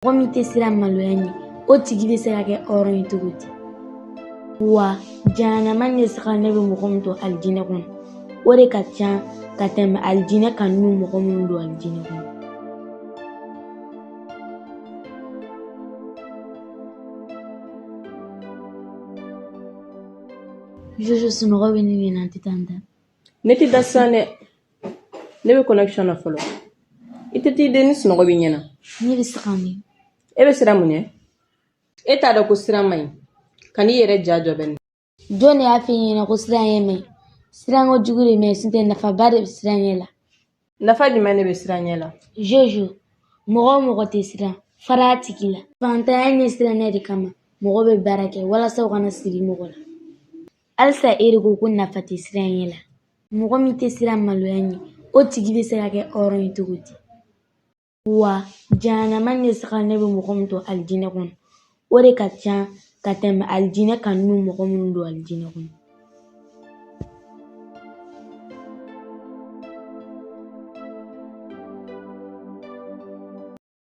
Mɔgɔ min tɛ siran maloya ɲɛ, o tigi bɛ se ka kɛ hɔrɔn ye cogo di? Wa jahanama ɲɛsiranɲɛ bɛ mɔgɔ min don alijinɛ kɔnɔ, o de ka ca ka tɛmɛ alijinɛ kanu bɛ mɔgɔ minnu don alijinɛ kɔnɔ. Jojo, sunɔgɔ bɛ ne minɛ, n tɛ taa n da. Ne tɛ da sisan dɛ, ne bɛ connexion na fɔlɔ. I tɛ t'i den ni sunɔgɔ b'i ɲɛ na. Ne bɛ siran de. E bɛ siran mun ɲɛ? E t'a dɔn ko siran man ɲi. Kan'i yɛrɛ ja jɔ bɛni. Jɔn de y'a f'i ɲɛna ko siran ɲɛ man ɲi? Siran kojugu de man ɲi, n'o tɛ nafaba de bɛ siran ɲɛ la. Nafa jumɛn de bɛ siran ɲɛ la? Jojo, mɔgɔ o mɔgɔ tɛ siran, fara a tigi la. Fantanya ɲɛ siranɲɛ de kama, mɔgɔ bɛ baara kɛ walasa u kana siri mɔgɔ la. Halisa e de ko ko nafa tɛ siran ɲɛ la. Mɔgɔ min tɛ siran maloya ɲɛ, o tigi bɛ se ka kɛ hɔrɔn ye cogo di? Wa jahanama ɲɛsiranɲɛ bɛ mɔgɔ min don alijinɛ kɔnɔ, o de ka ca ka tɛmɛ alijinɛ kanu bɛ mɔgɔ minnu don alijinɛ kɔnɔ.